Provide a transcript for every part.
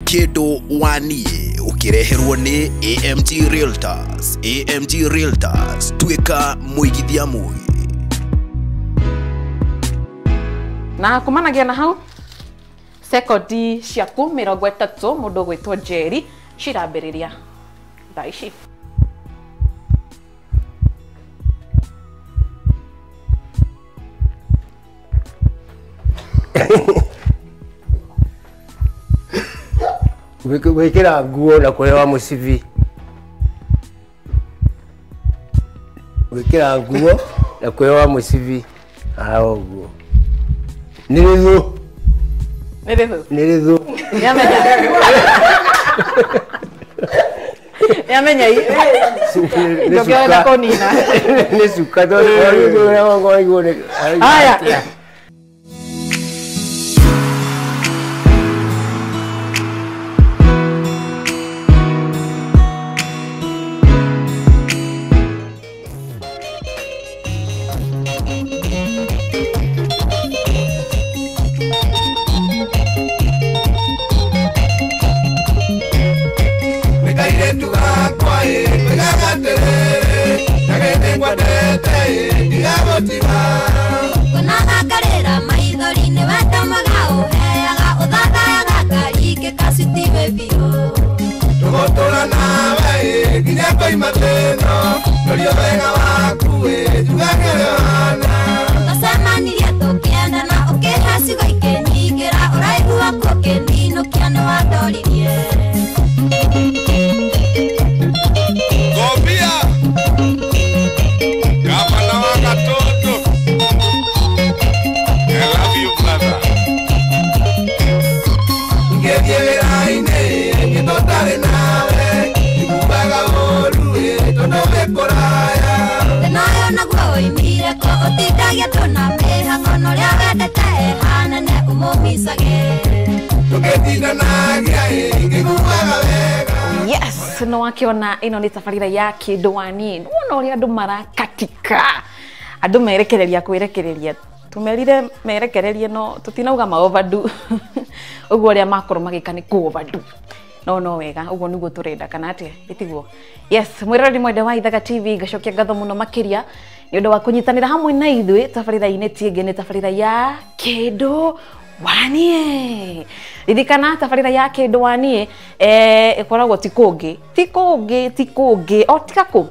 Kĩndũ Waniĩ ũkĩreherwo nĩ AMG Realtors. AMG Realtors, tuĩka mũigithia mũgĩ. Na kumanagia na hau sekondi ciaku 30 mũndũ ũgwĩtwo Njeri cirambĩrĩria thaa ici. Gwĩkĩra nguo na kũhewa mũcibi. Gwĩkĩra nguo na kũhewa mũcibi. Haha ũguo. Nĩ rĩthũ. Nĩ rĩthũ. Nĩ rĩthũ. Nĩamenya. Nĩamenya ndũngĩenda kũnina. Nĩ cuka tondũ ũrĩa nĩ. Haya. Yes, no wakiona ino ni tabarira ya Kĩndũ Waniĩ. Wona ũrĩa andũ marakatika, andũ merekereria kwĩrekereria, tumerire merekererie no tutinauga ma overdo. Ũguo ũrĩa makorwo magĩka nĩ ku overdo. No no wega, ũguo nĩguo tũrenda kana atĩa? Ĩtiguo. Yes, mwĩroreri mwende wa Ithaga TV, ngacokia ngatho mũno makĩria nĩ ũndũ wa kũnyitanĩra hamwe na ithuĩ tabarĩra-inĩ ti ĩngĩ nĩ tabarĩra ya Kĩndũ Waniĩ. Ririkana tabarĩra ya Kĩndũ Waniĩ ĩkoragwo ti kũngĩ, ti kũngĩ, ti kũngĩ, o tiga kũ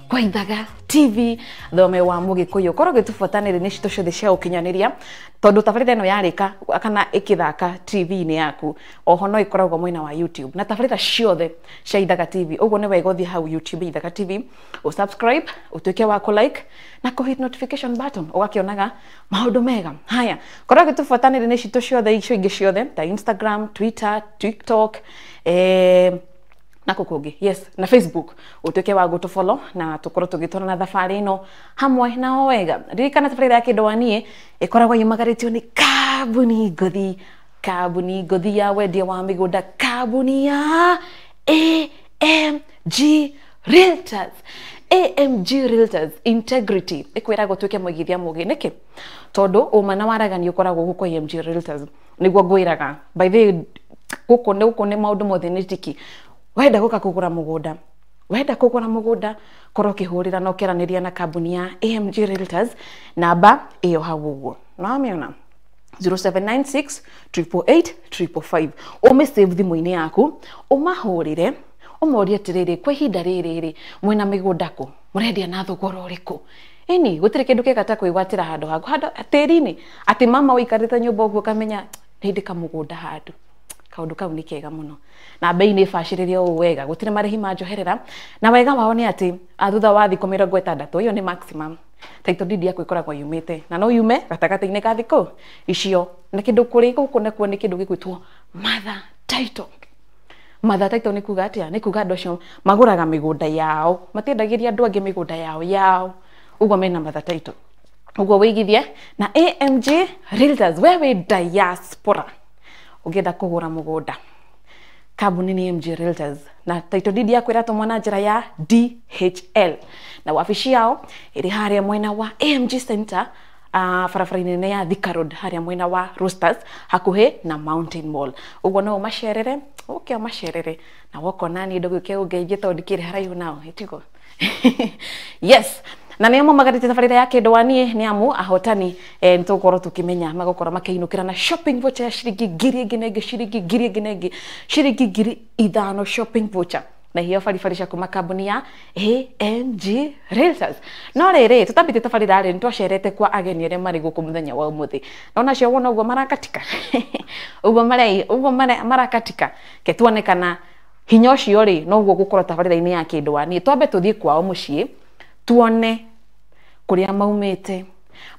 kwa Ithaga TV thome wa Mũgĩkũyũ. Korwo ũgĩtũbuatanĩria nĩ citũ ciothe cia ũkinyanĩria tondũ tabarĩra ĩno yarĩka kana ĩkĩthaka TV-inĩ yaku, oho no ĩkoragwo mwena wa YouTube na tabarĩra ciothe cia Ithaga TV. Ũguo nĩ wega ũthiĩ hau YouTube Ithaga TV, ũsubscribe, ũtuĩke wa kũ like na kũ hit notification button, ũgakĩonaga maũndũ mega. Haya, korwo ũgĩtũbuatanĩria nĩ citũ ciothe icio ingĩ ciothe ta Instagram, Twitter, TikTok, na kũngĩ, yes, na Facebook, ũtuĩke wa gũtũfollow na tũkorwo tũgĩtwarana thabarĩ ĩno hamwe na o wega. Ririkana tabarĩra ya Kĩndũ Waniĩ ĩkoragwo yumagarĩtio nĩ kambuni ngũthi, kambuni ngũthi ya wendia wa mĩgũnda, kambuni ya AMG Realtors. AMG Realtors Integrity ĩkwĩraga ũtuĩke mũigithia mũgĩ. Nĩkĩ? Tondũ ũma na waragani ũkoragwo gũkũ AMG Realtors. Nĩguo ngwĩraga. By the way, gũkũ nĩ maũndũ mothe nĩ tiki. Wenda gũka kũgũra mũgũnda, wenda kũgũra mũgũnda, korwo ũkĩhũrĩra na ũkĩaranĩria na kambuni ya AMG Realtors, namba ĩyo hau ũguo. Nĩwamĩona? 0796 888 555. Ũmĩsave thimũ-inĩ yaku, ũmahũrĩre, ũmorie atĩrĩrĩ, kwa ihinda rĩrĩ rĩ, mwĩna mĩgũnda kũ? Mũrendia na thogora ũrĩkũ? Ĩni, gũtirĩ kĩndũ kĩega ta kwĩgwatĩra handũ haku, handũ tĩri-inĩ, atĩ mama ũikarĩte nyũmba ũguo ũkamenya nĩ ndĩ kamũgũnda handũ. Kaũndũ kau nĩ kega mũno na bei nĩ bacĩrĩre ũũ wega, gũtirĩ marĩhi ma njoherera, na wega wao nĩ atĩ thutha wa thikũ 60 ĩyo nĩ maximum title deed yaku ĩkoragwo yumĩte, na no yume gatagatĩ-inĩ ka thikũ icio. Na kĩndũ kũrĩ gũkũ nakuo nĩ kĩndũ gĩgwĩtwo mother title. Mother title nĩ kuga atĩa? Nĩ kuga andũ acio magũraga mĩgũnda yao, matiendagĩria andũ angĩ mĩgũnda yao yao, ũguo mena mother title. Ũguo wĩigithie na AMG Realtors. We wĩ diaspora ũngĩenda kũgũra mũgũnda, kambuni nĩ AMG Realtors na title deed yaku ĩratũmwo na njĩra ya DHL, na wabici yao ĩrĩ harĩa mwena wa AMG Center barabara-inĩ nene ya Thika Road harĩa mwena wa Roasters hakuhĩ na Mountain Mall. Ũguo no ũmacerere, ũke ũmacerere na wokona niĩ ndũgĩũke ũngeithie tondũ ndikĩrĩ haraihu nao, ĩtiguo? Yes, na nĩo maumagarĩte tabarĩra ya Kĩndũ wa Niĩ nĩ amu ahotani nĩ tũgũkorwo tũkĩmenya magũkorwo makĩinũkĩra na shopping voucher ya ciringi ngiri ĩngĩ na ĩngĩ, ciringi ngiri ĩngĩ na ĩngĩ, ciringi 5,000 shopping voucher na iheo baribari cia kuma kambuni ya AMG Realtors. No rĩrĩ tũtambĩte tabarĩra rĩ, nĩtwacerete kwa ageni arĩa marĩ gũkũ mũthenya wa ũmũthĩ. Na onacio wona ũguo marakatika ũguo ũguo marakatika, ke tuone kana hinya ũcio rĩ noguo gũkorwo tabarĩra-inĩ ya Kĩndũ wa Niĩ. Twambe tũthiĩ kwao mũciĩ tuone kũrĩa maumĩte,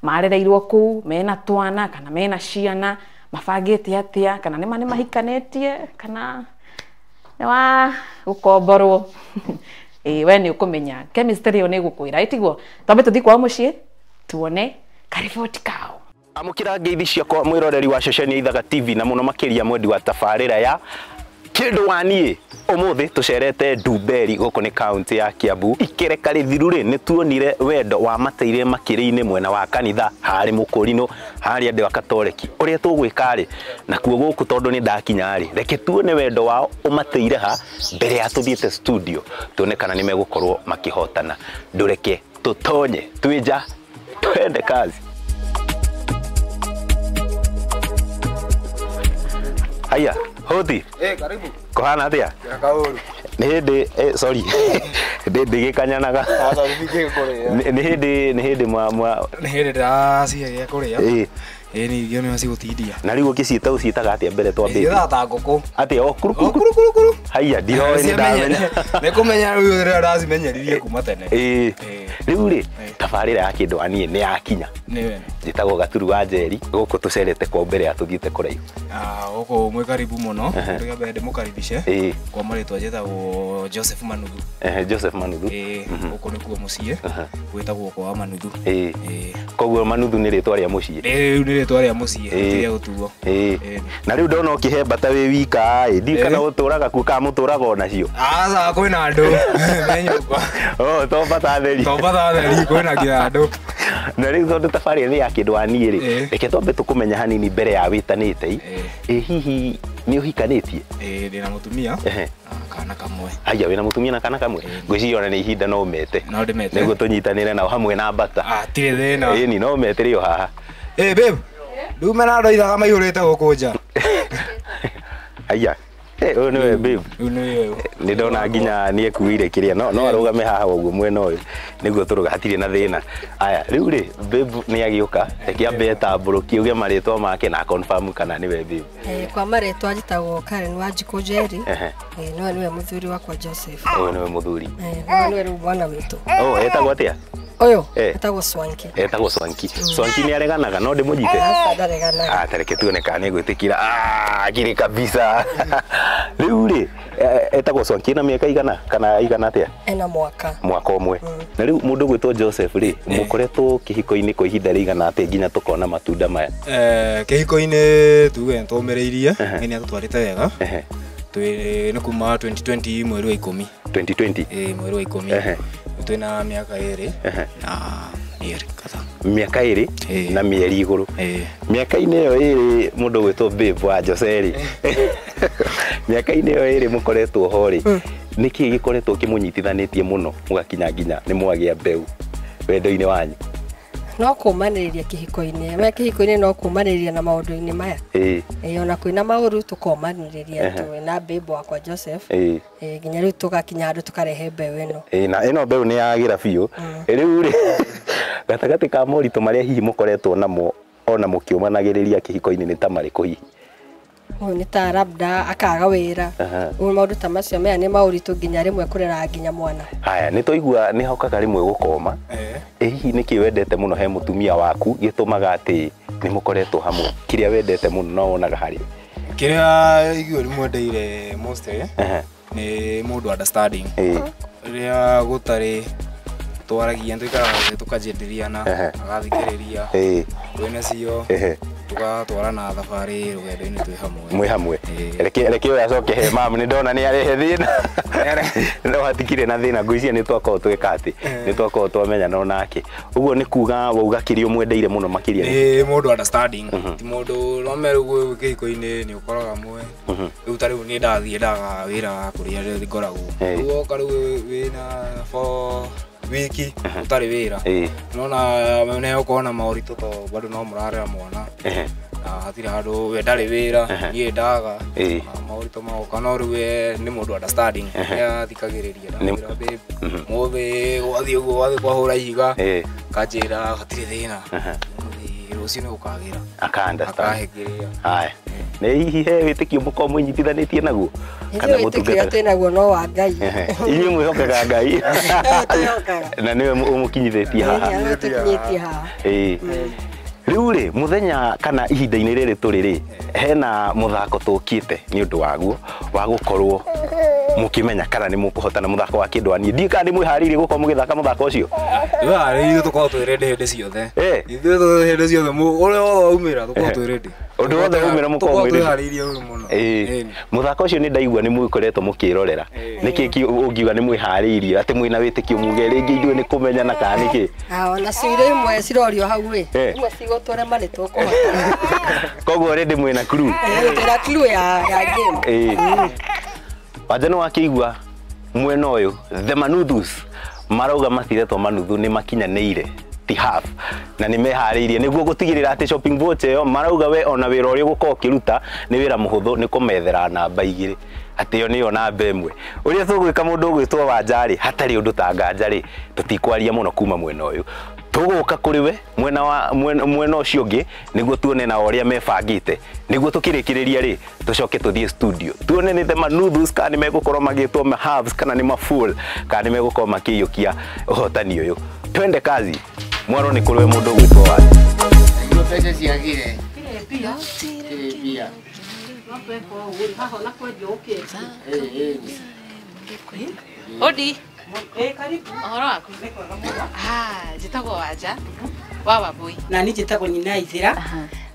marereirwo kũu, mena twana kana mena ciana, mabangĩte atĩa, kana nĩma nĩ mahikanĩtie kana nĩ wa gũkomborwo. Ĩĩ we nĩ ũkũmenya chemistry ĩyo nĩ ĩgũkwĩra, ĩtiguo? Twambe tũthiĩ kwao mũciĩ tuone kariboti kao. Amũkĩra ngeithi ciakwa mwĩroreri wa ceceni ya Ithaga TV na mũno makĩria mwendi wa tabarĩra ya Kĩndũ wa Niĩ. Ũmũthĩ tũcerete Ndumberi gũkũ nĩ kaunti ya Kiambu. Ikereka rĩthiru rĩ, nĩ tuonire wendo wa mateire makĩrĩ-inĩ mwena wa kanitha harĩ mũkũrinũ harĩ andũ a Katoreki. Ũrĩa tũgwĩka rĩ, nakuo gũkũ tondũ nĩ ndakinya rĩ, reke tuone wendo wao ũmateire ha mbere ya tũthiĩte studio, tuone kana nĩ megũkorwo makĩhotana. Ndũreke tũtonye twĩ nja twende kazi. Haya, hodi. Karibu. Kuhana atia? Kauru. Nĩ hĩndĩ sorry. Ndĩgĩkanyanaga. Aca ningĩ kũrĩa. Nĩ hĩndĩ nĩ hĩndĩ mwa nĩ hĩndĩ ndĩracihe gĩa kũrĩa. Ĩĩ ningĩ nĩ cigũtindia. Na rĩu ũgĩciĩta ũciĩtaga atĩa mbere twambĩtie? Ciĩtaga ta ngũkũ. Atĩa o kuru kuru kuru kuru. Haiya ndiroĩ nĩ ndamenya. Nĩ kũmenya rĩu rĩrĩa ndacimenyeririe kuma tene. Ĩĩ. Rĩu rĩ tabarĩra ya Kĩndũ wa Niĩ nĩ yakinya. Nĩ Njĩtagwo Gaturu wa Njeri, gũkũ tũcerete kwa mbere ya tũthiĩte kũraihu. Gũkũ mwĩ karibu mũno, rĩu ndĩmũkaribishe. Kwa marĩtwa njĩtagwo Joseph Manuthu. Joseph Manuthu. Gũkũ nĩkuo mũciĩ, gwĩtagwo kwa Manuthu. Koguo Manuthu nĩ rĩtwa rĩa mũciĩ. Rĩu nĩ rĩtwa rĩa mũciĩ, ti rĩa gũtuo. Na rĩu ndona ũkĩhe mbata wĩ wika ĩ, ndiũĩ kana ũtũraga kuo kana mũtũraga onacio. Aca kwĩna andũ me nyũmba. Oh, to mbata theri. To mbata theri, kwĩna nginya andũ. Na rĩu tondũ tabarĩra nĩ ya Kĩndũ wa Niĩ rĩ, reke twambe tũkũmenya hanini mbere ya wĩtanĩte. Ĩ hihi nĩ ũhikanĩtie? Ĩ ndĩna mũtumia kana kamwe. Haya wĩna mũtumia na kana kamwe? Ngwĩciria ona nĩ ihinda no ũmete. No ndĩmete. Nĩguo tũnyitanĩre nao hamwe na mbata. Tirĩ thĩna. Ĩni no ũmetĩre o haha. Ĩ babe, ndume na andũ ithaga maihũrĩte gũkũ nja. Haya. Ũyũ nĩwe babe. Nĩ ndona nginya nĩ ekuire kĩrĩa no arũgame haha ũguo mwena ũyũ nĩguo tũrũga hatirĩ na thĩna. Aya rĩu rĩ babe nĩ agĩũka, reke ambe etambũrũkie uge marĩtwa make na confirm kana nĩwe babe. Kwa marĩtwa njĩtagwo Karen Wanjikũ Njeri. Nowe nĩwe mũthuri wakwa Joseph. Ũyũ nĩwe mũthuri. Nowe nĩwe rĩu mwana witũ. Oh, etagwo atĩa? Ũyũ etagwo Swanky. Etagwo Swanky. Swanky nĩ areganaga no ndĩmũnyite? Aca ndareganaga. Tareke tuone kana nĩ egwĩtĩkĩra. Akiri kabisa. Rĩu rĩ etagwo Swanky na mĩaka igana kana igana atĩa? Ena mwaka. Mwaka ũmwe. Na rĩu mũndũ gwĩtwo Joseph rĩ, mũkoretwo kĩhiko-inĩ kwa ihinda rĩigana atĩa nginya tũkona matunda maya? Kĩhiko-inĩ tuge nĩtũmĩrĩirie, Ngai nĩatũtwarĩte wega. Twĩ nĩ kuma 2020 mweri wa 10. 2020? Ĩĩ mweri wa 10. Twĩna mĩaka ĩrĩ na mĩeri kadhaa. Mĩaka ĩrĩ na mĩeri igũrũ. Mĩaka-inĩ ĩyo ĩrĩ mũndũ gwĩtwo babe wa Jose rĩ. Mĩaka-inĩ ĩyo ĩrĩ mũkoretwo ho rĩ, nĩkĩ gĩkoretwo kĩmũnyitithanĩtie mũno mũgakinya nginya nĩ mwagĩa mbeũ wendo-inĩ wanyu? No kũmanĩrĩria kĩhiko-inĩ. We kĩhiko-inĩ no kũmanĩrĩria na maũndũ-inĩ maya. Ona kwĩna maũru tũkomanĩrĩria twĩ na babe wakwa Joseph. Nginya rĩu tũgakinya handũ tũkarehe mbeũ ĩno. Na ĩno mbeũ nĩ yagĩra biũ. Rĩu rĩ gatagatĩ ka moritũ marĩa hihi mũkoretwo namo ona mũkĩũmanagĩrĩria kĩhiko-inĩ nĩ ta marĩkũ hihi? Ũyũ nĩ ta labda akaga wĩra. Ũguo maũndũ ta macio maya nĩ maũritũ nginya rĩmwe kũrera nginya mwana. Haya nĩ twaigua nĩ hokaga rĩmwe gũkoma. Hihi nĩkĩ wendete mũno he mũtumia waku gĩtũmaga atĩ nĩ mũkoretwo hamwe? Kĩrĩa wendete mũno no wonaga harĩ? Kĩrĩa igua rĩmwendeire mostly nĩ mũndũ understanding. Rĩrĩa gũtarĩ twaragia tũikaraga thĩ tũkanjĩndĩriana, agathikĩrĩria kwĩna cio. Tugatwarana thabarĩ rũgendo-inĩ twĩ hamwe. Mwĩ hamwe. Reke ũyũ acoke he mamu nĩ ndona nĩ arehe thĩna. No hatikire na thĩna ngwĩciria nĩ twakorwo twĩka atĩ nĩ twakorwo twamenyana onake. Ũguo nĩ kuga wauga kĩrĩa ũmwendeire mũno makĩria. Nĩ mũndũ understanding. Ti mũndũ no me rĩu kĩhiko-inĩ nĩ ũkoraga mwe. Rĩu ta rĩu niĩ ndathiĩ ndaga wĩra kũrĩa ngoragwo. Rĩu woka rĩu wĩna for wiki utarĩ wĩra. Nona nĩ ũkorwo na maũritũ to bado no mũrarera mwana. Na hatirĩ handũ we ndarĩ wĩra niĩ ndaga maũritũ magoka no rĩu we nĩ mũndũ understanding nĩathikagĩrĩria ndamwĩra babe mũthĩ gwathiĩ ũguo gwathiĩ kwahũra ihiga kanjĩra hatirĩ thĩna rũciũ nĩ gũkagĩra aka understand akahĩkĩrĩria. Haya nĩ hihi he wĩtĩkio mũkorwo mwĩnyitithanĩtie naguo kana mũtungata twĩ naguo no wa Ngai. Inyuĩ mwĩhokaga Ngai na nĩwe ũmũkinyithĩtie haha. Nĩwe haha. Rĩu rĩ mũthenya kana ihinda-inĩ rĩrĩ tũrĩ rĩ hena mũthako tũkĩte nĩ ũndũ waguo wa gũkorwo mũkĩmenya kana nĩ mũkũhotana mũthako wa kĩndũ niĩ ndiũĩ kana nĩ mwĩharĩirie gũkorwo mũgĩthaka mũthako ũcio. Twĩharĩirie tũkorwo twĩ ready hĩndĩ ciothe. Ithuĩ hĩndĩ ciothe ũrĩa wothe waumĩra tũkorwo twĩ ready. Ũndũ wothe waumĩra mũkorwo mwĩ ready. Twĩharĩirie ũru mũno. Mũthako ũcio nĩ ndaigua nĩ mũkoretwo mũkĩrorera. Nĩkĩ ũngiuga nĩ mwĩharĩirie atĩ mwĩna wĩtĩkio muge rĩngĩ ithuĩ nĩ kũmenyana kana nĩkĩ? Ona ciũria imwe cirorio hau ĩ imwe cigũtũrema nĩ tũkũhota. Koguo already mwĩna clue. Twĩna clue ya game. Wanja nĩ wakĩigua mwena ũyũ the Manuthus marauga matiretwo Manuthu nĩ makinyanĩire ti half na nĩ meharĩirie nĩguo gũtigĩrĩra atĩ shopping voucher ĩyo marauga we ona wĩra ũrĩa ũgũkorwo ũkĩruta nĩ wĩra mũhũthũ nĩ kũmethera namba igĩrĩ atĩ ĩyo nĩyo namba ĩmwe. Ũrĩa tũgwĩka mũndũ ũgwĩtwo Wanja rĩ hatarĩ ũndũ ta nganja rĩ tũtikwaria mũno kuma mwena ũyũ tũgũka kũrĩ we mwena wa mwena ũcio ũngĩ nĩguo tuone na ũrĩa mebangĩte nĩguo tũkĩrĩkĩrĩria rĩ tũcoke tũthiĩ studio tuone nĩ the Manuthus kana nĩ megũkorwo magĩtwo ma halves kana nĩ ma full kana nĩ megũkorwo makĩiyũkia ũhotani ũyũ. Twende kazi mwaro nĩ kũrĩ we mũndũ ũgwĩtwo Wanja. Mbeca ciagire kĩrĩ Odi. Karibu. Ũhoro waku? Njĩtagwo Wanja wa Wambui. Na niĩ njĩtagwo Nyina Ithira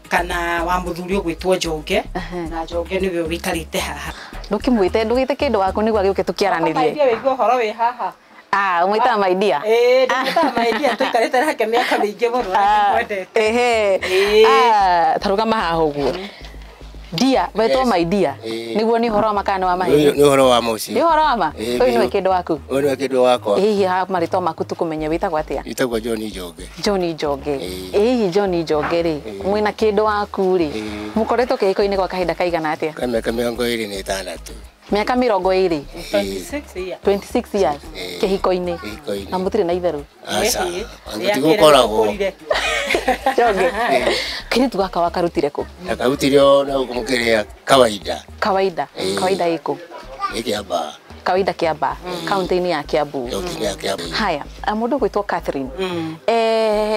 kana wa mũthuri ũgwĩtwo Njonge na Njonge nĩwe ũikarĩte haha. Ndũkĩmwĩte ndũgĩte kĩndũ waku nĩguo agĩũke tũkĩaranĩrie. My dear wĩigue ũhoro wĩ haha. Ũmwĩtaga my dear? Ndĩmwĩtaga my dear tũikarĩte nake mĩaka mĩingĩ mũno na ndĩmwendete. Ta rũgama haha ũguo. Dear, wetwo my dear. Nĩguo nĩ ũhoro wa ma kana nĩ wa maheni? Nĩ ũhoro wa ma ũcio. Nĩ ũhoro wa ma? Ũyũ nĩwe kĩndũ waku? Ũyũ nĩwe kĩndũ wakwa. Hihi ha marĩtwa maku tũkũmenye wĩtagwo atĩa? Wĩtagwo John Njonge. John Njonge. Hihi John Njonge rĩ, mwĩna kĩndũ waku rĩ, mũkoretwo kĩhiko-inĩ gwa kahinda kaigana atĩa? Ka mĩaka 26. Mĩaka 20? 26 years. 26 years kĩhiko-inĩ. Na mũtirĩ na itherũ? Aca. Tũtigũkoragwo. Njonge. Kairĩtu gaka wakarutire kũ? Nakarutire o na gũkũ mũkĩrĩa kawaida. Kawaida. Kawaida ĩkũ? Ĩ Kĩambaa. Kawaida Kĩambaa, kaunti-inĩ ya Kiambu. Kaunti-inĩ ya Kiambu. Haya, mũndũ ũgwĩtwo Catherine.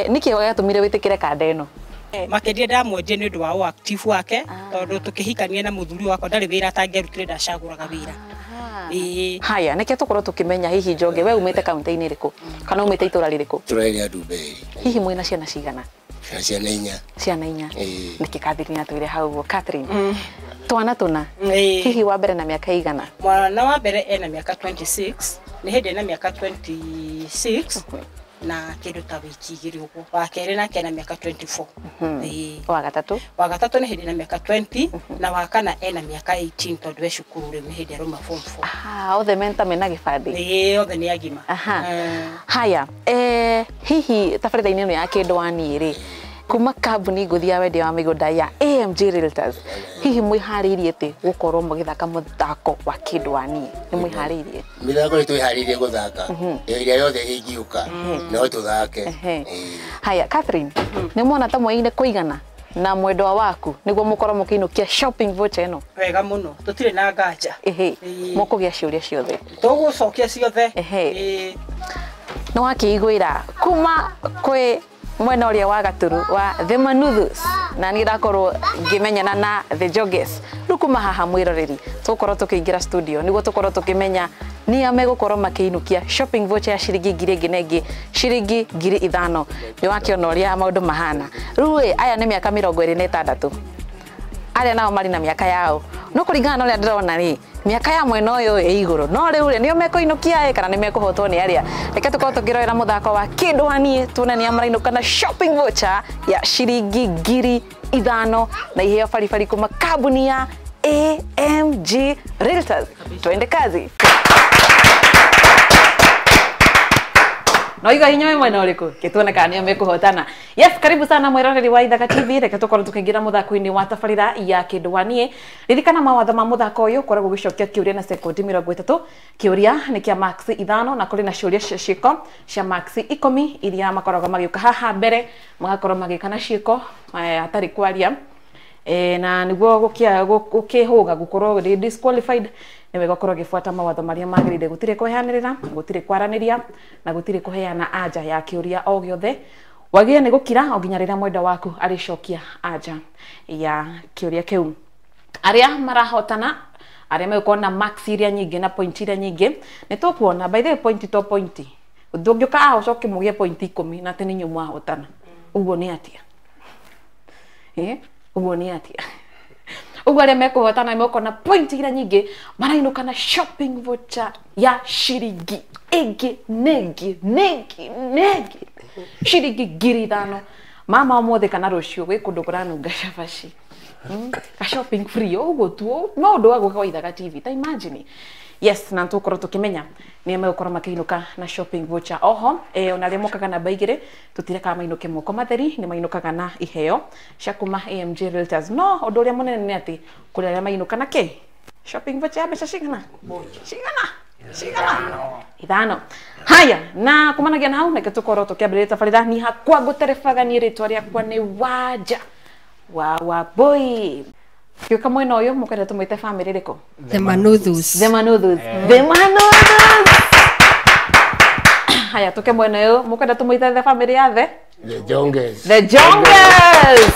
Nĩkĩ gĩatũmire wĩtĩkĩre kanda ĩno? Makĩria ndamwendire nĩ ũndũ wa active wake tondũ tũkĩhikania na mũthuri wakwa ndarĩ wĩra atangĩarutire ndacagũraga wĩra. Haya, nĩkĩo tũkorwo tũkĩmenya hihi Njonge we umĩte kaunti-inĩ ĩrĩkũ kana umĩte itũra rĩrĩkũ? Itũra rĩa Ndumberi. Hihi mwĩna ciana cigana? Ciana inya. Ciana inya. Nĩkĩ Catherine atwĩre hau ũguo? Catherine, twana tũna hihi wa mbere na mĩaka igana? Mwana wa mbere ena mĩaka 26, nĩ hĩndĩ ena mĩaka 26 na kĩndũ ta wiki igĩrĩ ũguo. Wa kerĩ nake ena mĩaka 24. Wa gatatũ? Wa gatatũ nĩ hĩndĩ ena mĩaka 20 na wa kana ena mĩaka 18 tondũ e cukuru rĩu nĩ hĩndĩ arauma form 4. Othe menta mena gĩbandĩ? Othe nĩ agima. Haya, hihi tabarĩra-inĩ ĩno ya kĩndũ wa niĩ rĩ kuma kambuni ngũthi ya wendia wa mĩgũnda ya AMG Realtors hihi mwĩharĩirie atĩ gũkorwo mũgĩthaka mũthako wa kĩndũ wa niĩ? Nĩ mwĩharĩirie? Mĩthako nĩ twĩharĩirie gũthaka ĩrĩa yothe ĩngĩũka no tũthake. Haya, Catherine, nĩ muona ta mwaine kũigana na mwendwa waku nĩguo mũkorwo mũkĩinũkia shopping voucher ĩno? Wega mũno, tũtirĩ na nganja. Mũkũgĩa ciũria ciothe? Tũgũcokia ciothe. Nĩ wakĩiguĩra kuma kwĩ Mwena ũrĩa wa Gaturu wa The Manuthus na niĩ ndakorwo ngĩmenyana na The Joges. Rĩu kuma haha mwĩroreri tũgũkorwo tũkĩingĩra studio nĩguo tũkorwo tũkĩmenya nĩa megũkorwo makĩinũkia shopping voucher ya ciringi ngiri ĩngĩ na ĩngĩ ciringi 5,000. Nĩ wakĩona ũrĩa maũndũ mahana. Rĩu ĩ aya nĩ mĩaka 26 arĩa nao marĩ na mĩaka yao no kũringana na ũrĩa ndĩrona rĩ mĩaka ya mwena ũyũ ĩ igũrũ no rĩu rĩ nĩo mekũinũkia ĩ kana nĩ mekũhotwo nĩ arĩa. Reke tũkorwo tũkĩrorera mũthako wa kĩndũ haniĩ tuone nĩa marainũka na shopping voucher ya ciringi 5,000 na iheo baribari kuma kambuni ya AMG Realtors. Twende kazi. No iga hinya mwena ũrĩkũ gĩtuone kana nĩo mekũhotana. Yes, karibu sana mwĩroreri wa Ithaka TV. Reke tũkorwo tũkĩingĩra mũthako-inĩ wa tabarĩra ya kĩndũ wa niĩ. Ririkana mawatho ma mũthako ũyũ ũkoragwo ũgĩcokia kĩũria na sekondi 30. Kĩũria nĩ kĩa max 5 na kũrĩ na ciũria cia ciĩko cia max 10 iria makoragwo magĩũka haha mbere magakorwo magĩka na ciĩko hatarĩ kwaria. Na nĩguo gũkĩhũga gũkorwo rĩ disqualified nĩ wega ũkorwo ũgĩbuata mawatho marĩa magĩrĩire. Gũtirĩ kwehanĩrĩra, gũtirĩ kwaranĩria na gũtirĩ kũheana anja ya kĩũria o gĩothe. Wagĩrĩire nĩ gũkira o nginya rĩrĩa mwendwa waku arĩcokia anja ya kĩũria kĩu. Arĩa marahotana arĩa megũkorwo na max iria nyingĩ na point iria nyingĩ nĩ tũkuona. By the way, point to point ndũngĩũka haha ũcoke mũgĩe point 10 na atĩ nĩ inyuĩ mwahotana. Ũguo nĩ atĩa? Ũguo nĩ atĩa? Ũguo arĩa mekũhotana megũkorwo na point iria nyingĩ marainũka na shopping voucher ya ciringi ĩngĩ nĩngĩ nĩngĩ nĩngĩ ciringi 5,000. Mama ũmũthĩ kana rũciũ gwĩ kũndũ kũranunga cabaci. Ka shopping free ũguo tu no ũndũ wa gwĩka wa Ithaka TV ta imagine. Yes, na tũkorwo tũkĩmenya nĩa megũkorwo makĩinũka na shopping voucher. Oho ona arĩa mokaga namba 2 tũtirekaga mainũke moko matheri, nĩ mainũkaga na iheo cia kuma AMG Realtors. No ũndũ ũrĩa mũnene nĩ atĩ kũrĩ arĩa mainũka na kĩ shopping voucher ya mbeca cigana? Cigana? Cigana? 5. Haya, na kumanagia na hau reke tũkorwo tũkĩambĩrĩria tabarĩra. Niĩ hakwa ngũterebaga niĩ rĩtwa rĩakwa nĩ Wanja wa Wambui. Gĩũka mwena ũyũ mũkwenda tũmwĩte family ĩrĩkũ? The Manuthus. The Manuthus. The Manuthus. Haya, tũke mwena ũyũ mũkwenda tũmwĩte the family ya the? The Jonges. The Jonges.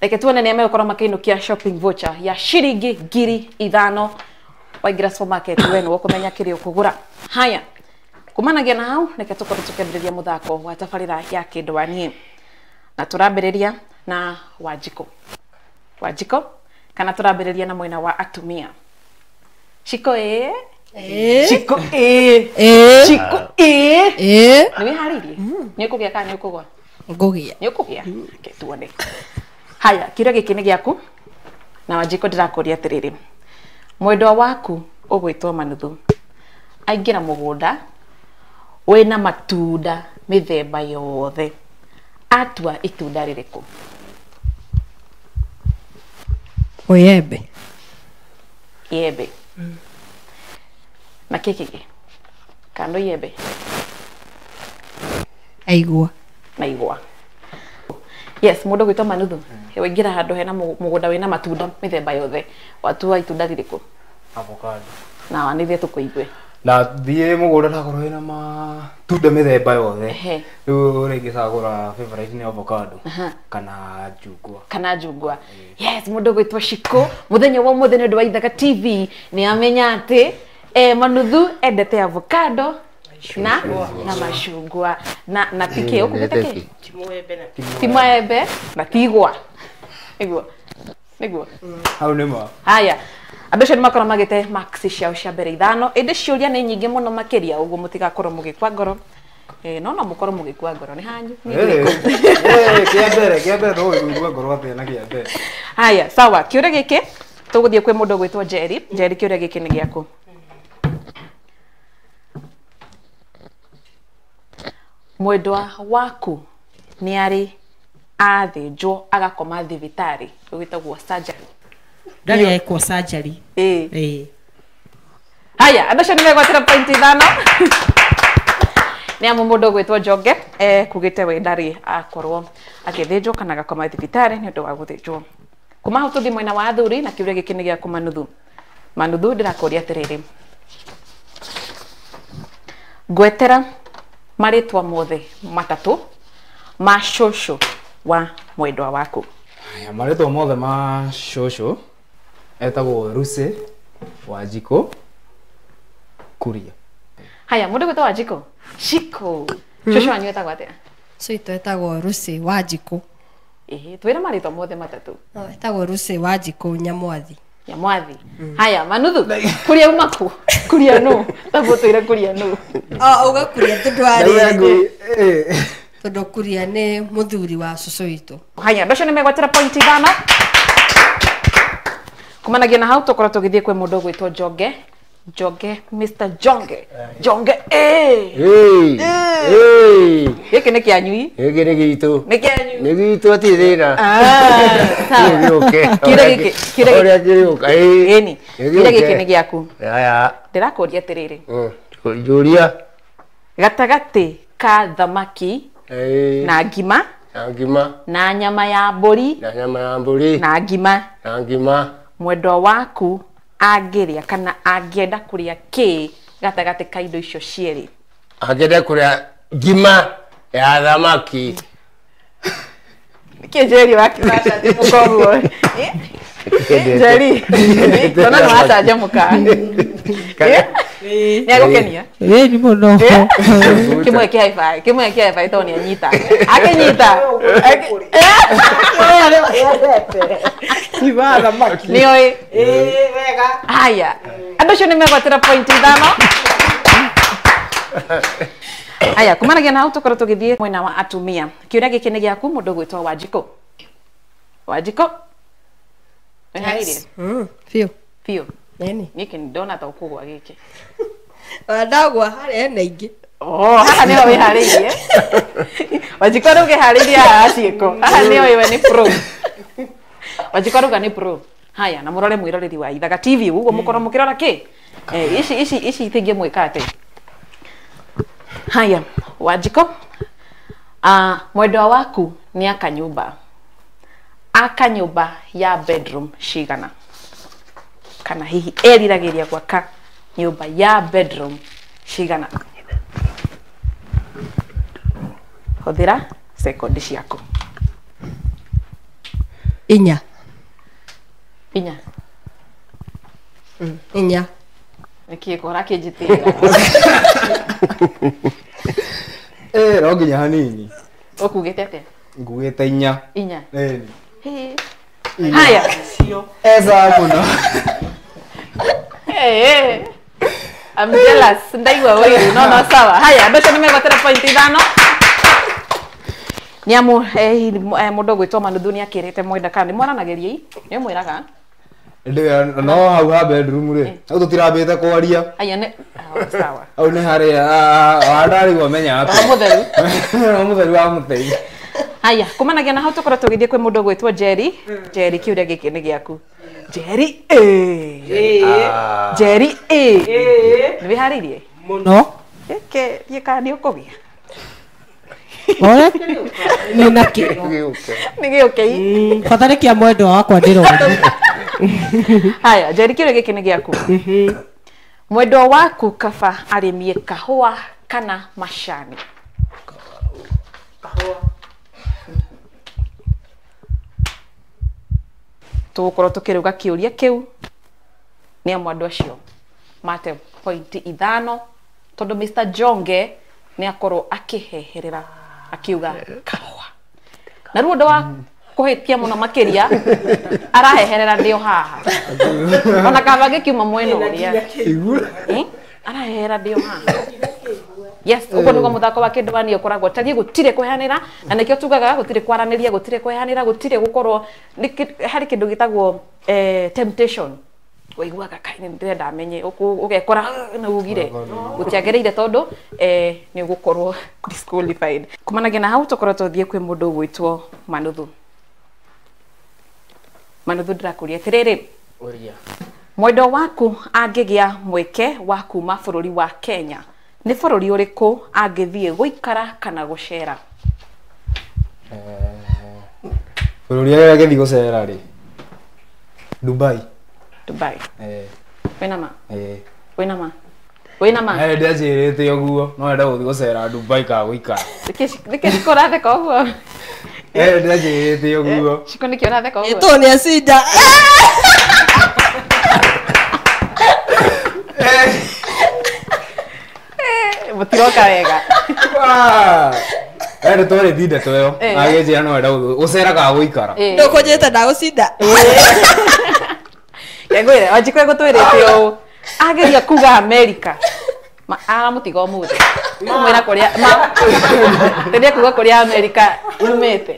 Reke tuone nĩa megũkorwo makĩinũkia shopping voucher ya ciringi 5,000. Waingĩra supermarket we nĩwe ũkũmenya kĩrĩa ũkũgũra. Haya, kumanagia na hau reke tũkorwo tũkĩambĩrĩria mũthako wa tabarĩra ya kĩndũ wa niĩ. Na tũrambĩrĩria na Wanjikũ. Wanjikũ kana tũrambĩrĩria na mwena wa atumia. Shiko ĩ? Shiko ĩ? Shiko ĩ? Nĩ wĩharĩirie? Nĩ ũkũgĩa kana nĩ ũkũgwa? Ngũgĩa. Nĩ ũkũgĩa? Reke tuone. Haya, kĩũria gĩkĩ nĩ gĩaku na Wanjikũ ndĩrakũria atĩrĩrĩ. Mwendwa waku ũgwĩtwo Manuthu aingĩra mũgũnda wĩna matunda mĩthemba yothe atua itunda rĩrĩkũ? Mũyembe. Iembe. Na kĩ kĩngĩ? Kando iembe. Aigua. Na igwa. Yes, mũndũ gwĩtwo Manuthu waingĩra handũ hena mũgũnda wĩna matunda mĩthemba yothe watua itunda rĩrĩkũ? Avocado. Na wanĩrie tũkũigue. Na thiĩ mũgũnda ndakorwo wĩna matunda mĩthemba yothe. Rĩu ũrĩa ingĩcagũra favorite nĩ avocado kana njungwa. Kana njungwa. Yes, mũndũ gwĩtwo Shiko mũthenya wa ũmũthĩ nĩ ũndũ wa Ithaka TV nĩ amenya atĩ Manuthu endete avocado na macungwa na PK ũkugĩte kĩ? Ti maembe na ti igwa. Nĩguo. Nĩguo. Hau nĩ ma. Haya, andũ acio nĩ makorwo magĩte max ciao cia mbere 5 ĩndĩ ciũria nĩ nyingĩ mũno makĩria ũguo mũtigakorwo mũgĩkua ngoro. No no mũkorwo mũgĩkua ngoro nĩ hanyu. Kĩa mbere no ũigua ngoro atĩa na kĩa mbere. Haya, sawa, kĩũria gĩkĩ tũgũthiĩ kwĩ mũndũ ũgwĩtwo Njeri. Njeri, kĩũria gĩkĩ nĩ gĩaku. Mwendwa waku nĩ arĩ athĩnjwo agakoma thibitarĩ ũgĩtagwo surgery. Ndarĩ ekwo surgery. Ĩĩ. Haya, andũ acio nĩ megwatĩra point 5. Nĩ amu mũndũ ũgwĩtwo Njonge kugĩte we ndarĩ akorwo akĩthĩnjwo kana agakoma thibitarĩ nĩ ũndũ wa gũthĩnjwo. Kuma hau tũthiĩ mwena wa athuri na kĩũria gĩkĩ nĩ gĩaku Manuthu. Manuthu ndĩrakũria atĩrĩrĩ. Ngwetera Marĩtwa mothe matatũ ma cũcũ wa mwendwa waku. Haya, marĩtwa mothe ma cũcũ etagwo Lucy Wanjikũ Kuria. Haya, mũndũ gwĩtwo Wanjikũ. Shiko. Cũcũ wanyu etagwo atĩa? Cũitũ etagwo Lucy Wanjikũ. Ĩhĩ, twĩre marĩtwa mothe matatũ. No, etagwo Lucy Wanjikũ Nyamwathi. Nyamwathi. Haya, manuthu. Kuria umaku. Kuria no. Tabo twĩre kuria no. Oh, uga kuria tondũ arĩ. Tondũ kuria nĩ mũthuri wa cũcũ witũ. Haya, mbeca nĩ megwatĩra point 5. Kumanagia na hau tũkorwo tũgĩthiĩ kwĩ mũndũ ũgwĩtwo Jonge. Jonge, Mr. Jonge. Jonge, eh. Hey. Hey. Gĩkĩ nĩ kĩanyu. Gĩkĩ nĩ gitũ. Nĩ kĩanyu. Nĩ gitũ atirĩ thĩna. Ah, sawa. Kĩũria gĩkĩ, kĩũria Ũrĩa kĩrĩũka. Ĩni. Kĩũria gĩkĩ nĩ gĩaku. Haya. Ndĩrakũria atĩrĩrĩ. Njũria. Gatagatĩ ka thamaki na ngima. Na ngima. Na nyama ya mbũri. Na nyama ya mbũri. Na ngima. Na ngima. Mwendwa waku angĩrĩa kana angĩenda kũrĩa kĩ gatagatĩ ka indo icio cierĩ? Angĩenda kũrĩa ngima ya thamaki. Nĩkĩ Njeri wakimacanjamũka ũguo? Njeri, tona nĩ wacanjamũka. Nĩ agũkenia? Ĩni mũno. Kĩmwe kĩa high five, kĩmwe kĩa high five tondũ nĩ anyita. Akĩnyita. Nĩoĩ. Haya. Andũ acio nĩ megwatĩra point 5. Haya, kumanagia na hau tũkorwo tũgĩthiĩ mwena wa atumia. Kĩũria gĩkĩ nĩ gĩaku mũndũ ũgwĩtwo Wanjikũ. Wanjikũ? Wĩharĩirie? Biũ. Biũ. Nini? Gĩkĩ ndona ta ũkũgwa gĩkĩ. Ndagwa harĩa hena ingĩ. Oh, haha nĩho wĩharĩirie. Wanjikũ rĩu ũkĩharĩirie haha ciĩko. Haha nĩho we nĩ pro. Wanjikũ arauga nĩ pro. Haya, na mũrore mwĩroreri wa Ithaga TV ũguo mũkorwo mũkĩrora kĩ? Ici ici ici itingĩmwĩka atĩ. Haya, Wanjikũ. Mwendwa waku nĩ aka nyũmba. Aka nyũmba ya bedroom cigana? Kana hihi eriragĩria gwaka nyũmba ya bedroom cigana? Hũthĩra sekondi ciaku. Inya. Inya. Inya. Nĩkĩ kũra kĩnjĩtĩra? No nginya hanini. Ũkugĩte atĩa? Ngugĩte inya. Inya. Ĩni. Haya. Eza mũno. I'm jealous. Ndaigua ũiru. No no sawa. Haya, andũ acio nĩ megwatĩra point 5. Nĩ amu mũndũ ũgwĩtwo Manuthu nĩ akĩrĩte mwenda kana nĩ mwaranagĩria i? Nĩ ũmwĩraga? No hau ha bedroom rĩ, hau tũtirambĩte kwaria. Aya nĩ sawa. Hau nĩ harĩa wandarigwo menya atĩa. Wa mũtheru. Wa mũtheru wa mũtheri. Haya, kumanagia na hau tũkorwo tũgĩthiĩ kwĩ mũndũ ũgwĩtwo Njeri. Njeri, kĩũria gĩkĩ nĩ gĩaku. Njeri Njeri nĩ wĩharĩirie? Mũno. Gĩkĩ thiĩ kana nĩ ũkũgĩa? Ore? Nĩ na kĩo. Nĩ gĩũkei. Bata nĩ kĩa mwendwa wakwa ndĩrona. Haya, Njeri, kĩũria gĩkĩ nĩ gĩaku. Mwendwa waku kaba arĩmie kahũa kana macani? Kahũa. Tũgũkorwo tũkĩrũga kĩũria kĩu nĩ amu andũ acio mate point 5 tondũ Mr. Jonge nĩ akorwo akĩheherera akiuga kahũa. Na rĩu ũndũ wa kũhĩtia mũno makĩria araheherera ndĩ o haha. Ona kaba gĩkiuma mwena ũrĩa. Araheherera ndĩ o haha. Yes, ũguo nĩguo mũthako wa kĩndũ wani ũkoragwo ũtariĩ, gũtirĩ kwehanĩra na nĩkĩo tugaga gũtirĩ kwaranĩria, gũtirĩ kwehanĩra, gũtirĩ gũkorwo harĩ kĩndũ gĩtagwo temptation. Waiguaga kai nĩ ndĩrenda menye ũgekora nĩ ugire gũtiagĩrĩire tondũ nĩ ũgũkorwo disqualified. Kumanagia na hau tũkorwo tũthiĩ kwĩ mũndũ ũgwĩtwo Manuthu. Manuthu, ndĩrakũria atĩrĩrĩ, mwendwa waku angĩgĩa mweke wa kuma bũrũri wa Kenya, nĩ bũrũri ũrĩkũ angĩthiĩ gũikara kana gũcera? Bũrũri ũrĩa angĩthiĩ gũcera rĩ, Dubai. Dubai. Wĩna ma? Wĩna ma? Wĩna ma? Ndĩanjĩrĩte ũguo no enda gũthiĩ gũcera Dubai kana gũikara. Nĩkĩ Shiko ũratheka ũguo? Ndĩanjĩrĩte ũguo. Shiko nĩkĩ ũratheka ũguo? Tondũ nĩ acinda. Mũtiroka wega. Nĩ twarĩtie ndeto ĩyo. Agĩnjĩra no enda gũthiĩ gũcera kana gũikara. Ndũkũnjĩte ndagũcinda. Ngwĩre Wanjikũ egũtwĩrĩte ũũ ageria kuga America ma aramũtiga ũmũthĩ mwĩra kũrĩa ma rĩrĩa kuga kũrĩa America yumĩte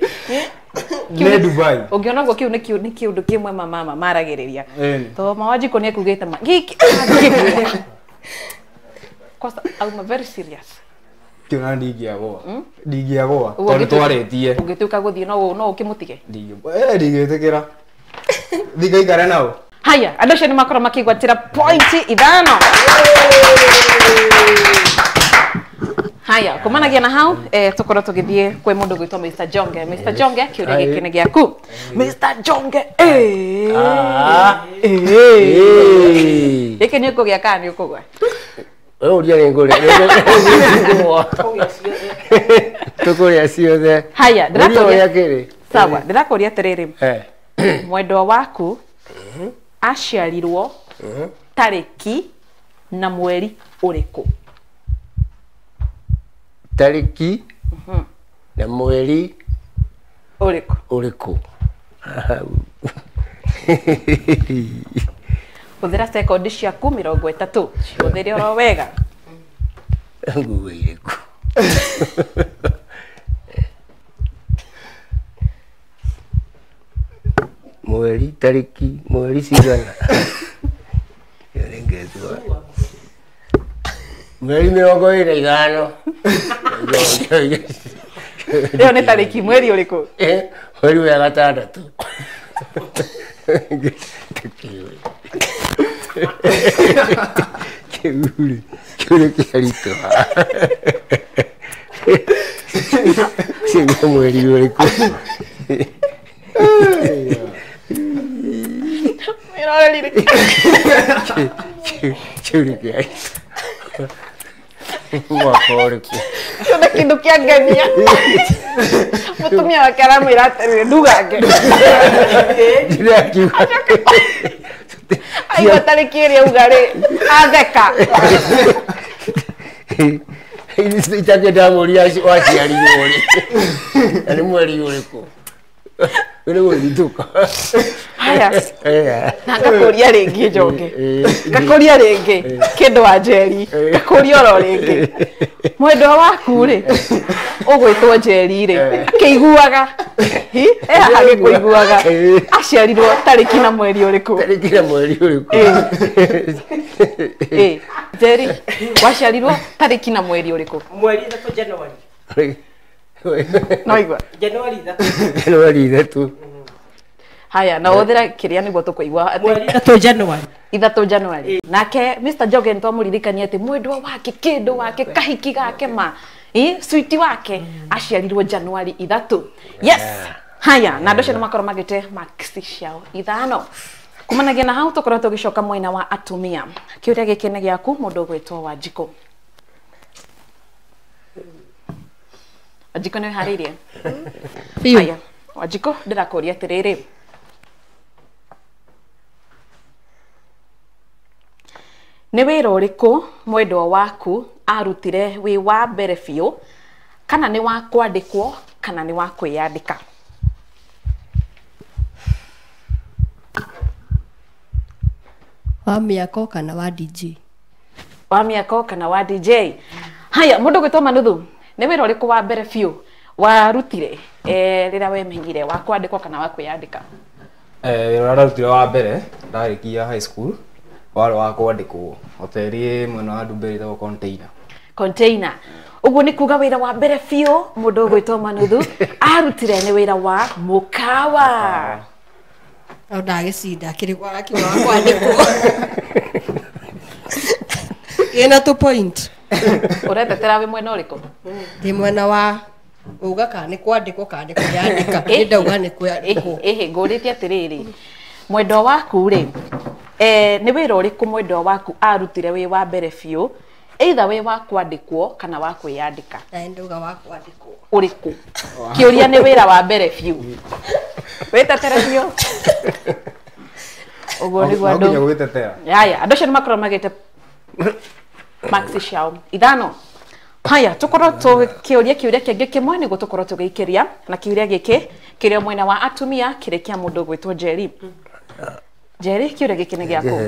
nĩ Dubai. Ũngĩona ũguo kĩu nĩ kĩũndũ kĩmwe mama maragĩrĩria to ma Wanjikũ nĩ ekugĩte ma gĩkĩ kwanza I'm very serious. Kĩona ndingĩagũa. Ndingĩagũa tondũ twarĩtie. Ũngĩtuĩka gũthiĩ no ũkĩmũtige? Ndingĩtĩkĩra. Ndingaikara nao. Haya, andũ acio nĩ makorwo makĩgwatĩra pointi 5. Haya, kumanagia na hau tukorwo tũgĩthiĩ kwĩ mũndũ gwĩtwo Mr. Jonge. Mr. Jonge, kĩũria gĩkĩ nĩ gĩaku. Mr. Jonge, gĩkĩ nĩ ũkũgĩa kana nĩ ũkũgwa? Ũria nĩ ngũrĩa. Tũkũrĩa ciothe. Haya, ndĩrakũria. Sawa, ndĩrakũria atĩrĩrĩ. Mwendwa waku aciarirwo tarĩki na mweri ũrĩkũ? Tarĩki na mweri ũrĩkũ? Ũrĩkũ? Hũthĩra sekondi ciaku 30. Hũthĩre oro wega. Nguo irĩkũ? Mweri tarĩki mweri cigana? Mweri 25. Ĩyo nĩ tarĩki mweri ũrĩkũ? Mweri wa 6. Kĩũria kĩaritũha. Ũcio mweri ũrĩkũ? Kĩũria kĩaritũha. Mwaka ũrĩkũ? Kĩona kĩndũ kĩa ngenia. Mũtumia wake aramwĩra atĩrĩrĩ ndugage. Ndirakiuga. Aigua tarĩki ĩrĩa auga rĩ atheka. Itakĩenda mũria waciarirwo rĩ na nĩ mweri ũrĩkũ? Nĩ gũthitũka. Haya. Na ngakũria rĩngĩ Njonge. Ngakũria rĩngĩ kĩndũ wa Njeri. Ngakũria oro rĩngĩ. Mwendwa waku rĩ ũgwĩtwo Njeri rĩ akĩiguaga. Haha agĩkũiguaga. Aciarirwo tarĩki na mweri ũrĩkũ? Tarĩki na mweri ũrĩkũ? Njeri waciarirwo tarĩki na mweri ũrĩkũ? Mweri 3 January. No igua. January 3. January 3. Haya, na ũhũthĩra kĩrĩa nĩguo tũkũigua. Mweri 3 January. 3 January. Nake Mr. Jonge nĩ twamũririkania atĩ mwendwa wake kĩndũ wake kahiki gake ma switi wake aciarirwo January 3. Yes. Haya, na andũ acio nĩ makorwo magĩte marks ciao 5. Kumanagia na hau tũkorwo tũgĩcoka mwena wa atumia. Kĩũria gĩkĩ nĩ gĩaku mũndũ ũgwĩtwo Wanjikũ. Wanjikũ nĩ wĩharĩirie? Haya, Wanjikũ ndĩrakũria atĩrĩrĩ. Nĩ wĩra ũrĩkũ mwendwa waku arutire wĩ wa mbere biũ kana nĩ wa kwandĩkwo kana nĩ wa kwĩyandĩka? Wa mĩako kana wa DJ? Wa mĩako kana wa DJ? Haya, mũndũ ũgwĩtwo Manuthu, nĩ wĩra ũrĩkũ wa mbere biũ warutire rĩrĩa wemenyire, wa kwandĩkwo kana wa kwĩyandĩka? Wĩra ũrĩa ndarutire wa mbere ndarĩkia high school warĩ wa kwandĩkwo hoteli mwena wa Ndumberi ĩtagwo Container. Container. Ũguo nĩ kuga wĩra wa mbere biũ mũndũ ũgwĩtwo Manuthu arutire nĩ wĩra wa mũkawa. No ndagĩcinda akĩrĩ akiuga wa kwandĩkwo. Ĩna 2 point. Ũretetera wĩ mwena ũrĩkũ? Ndĩ mwena wa uga kana nĩ kwandĩkwo kana nĩ kwĩyandĩka. Nĩ ndauga nĩ kwandĩkwo. Ĩhĩ, ngũrĩtie atĩrĩrĩ, mwendwa waku rĩ Nĩ wĩra ũrĩkũ mwendwa waku arutire wĩ wa mbere biũ, either wĩ wa kwandĩkwo kana wa kwĩyandĩka? Na nduga wa kwandĩkwo. Ũrĩkũ? Kĩũria nĩ wĩra wa mbere biũ. Wĩtetere biũ. Ũguo nĩguo andũ. No nginya gwĩtetea. Haya, andũ acio nĩ makorwo magĩte maxi ciao ithano. Haya, tukorwo tũkĩũria kĩũria kĩngĩ kĩmwe nĩguo tũkorwo tũgĩikĩria, na kĩũria gĩkĩ kĩrĩ mwena wa atumia kĩrĩ kĩa mũndũ ũgwĩtwo Njeri. Njeri, kĩũria gĩkĩ nĩ gĩaku.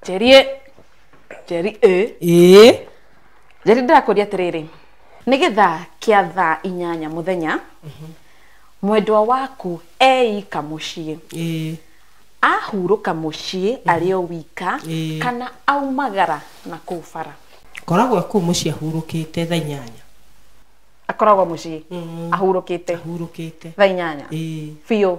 Njeri, Njeri ĩ. Njeri, ndĩrakũria atĩrĩrĩ, nĩ gĩthaa kĩa thaa 8 mũthenya, mwendwa waku eika mũciĩ, ahurũka mũciĩ arĩ o wika, kana aumagara na kũu bara? Koragwo kũu mũciĩ ahurũkĩte thaa 8. Akoragwo mũciĩ ahurũkĩte thaa 8 biũ?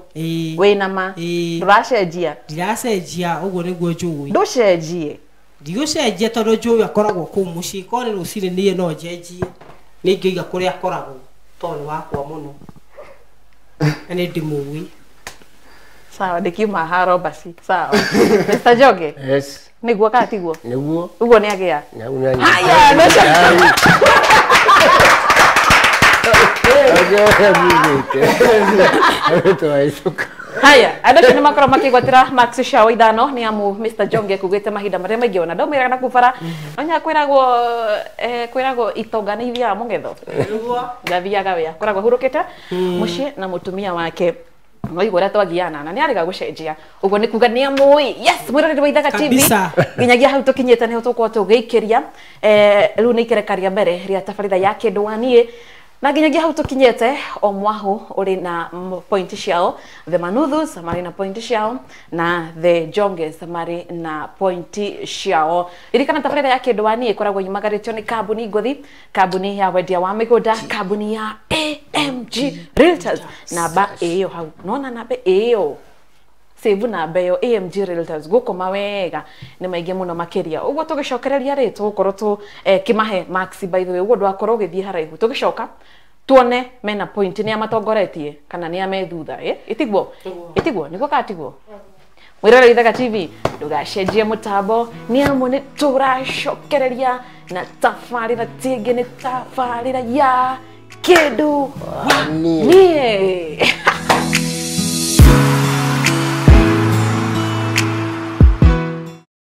Wĩna ma? Ndũracenjia? Ndiracenjia, ũguo nĩguo njũĩ. Ndũcenjie? Ndigũcenjia tondũ njũĩ akoragwo kũu mũciĩ. Korwo nĩ rũcinĩ niĩ no njenjie, nĩ ingĩiga kũrĩa akoragwo tondũ nĩ wakwa mũno na nĩ ndĩmũĩ. Sawa, ndikiuma haha Roberts. Sawa. Mr. Joge? Yes. Nĩguo kana tiguo? Nĩguo. Ũguo nĩ agĩa? Haya, Haya, andũ acio nĩ makorwo makĩgwatĩra max ciao ithano nĩ amu Mr. Jonge kugĩte mahinda marĩa maingĩ ona ndaumĩraga na kũu bara. No nya kwĩragwo kwĩragwo itonga nĩ ithiaga mũgetho. Ndathiaga wĩa. Koragwo ahurũkĩte mũciĩ na mũtumia wake. No igũrũ ũrĩa twagiana na nĩ arega gũcenjia. Ũguo nĩ kuga nĩ amũĩ. Yes, mwĩroreri wa Ithaga TV. Nginyagia hau tũkinyĩte nĩho tũgũkorwo tũgĩikĩria. Rĩu nĩ ikereka rĩa mbere rĩa tabarĩra ya Kĩndũ wa Niĩ. Na nginyagia hau tũkinyĩte o mwahu ũrĩ na point ciao, the Manuthus marĩ na point ciao na the Jonges marĩ na point ciao. Ririkana tabarĩra ya Kĩndũ wa Niĩ ĩkoragwo yumagarĩtio nĩ kambuni ngũthi, kambuni ya wendia wa mĩgũnda, kambuni ya AMG Realtors. Namba ĩyo hau nona namba ĩyo save namba ĩyo AMG Realtors gũkoma wega nĩ maingĩ mũno makĩria. Ũguo tũgĩcokereria rĩ tũgũkorwo tũ kĩmahe max by the way, ũguo ndwakorwo ũgĩthiĩ haraihu. Tũgĩcoka tuone mena point nĩ amatongoretie kana nĩ ame thutha. Ĩtiguo? Ĩtiguo nĩguo kana tiguo? Mwĩroreri Ithaga TV, ndũgacenjie mũtambo nĩ amu nĩ tũracokereria na tabarĩra tingĩ nĩ tabarĩra ya Kĩndũ wa Niĩ.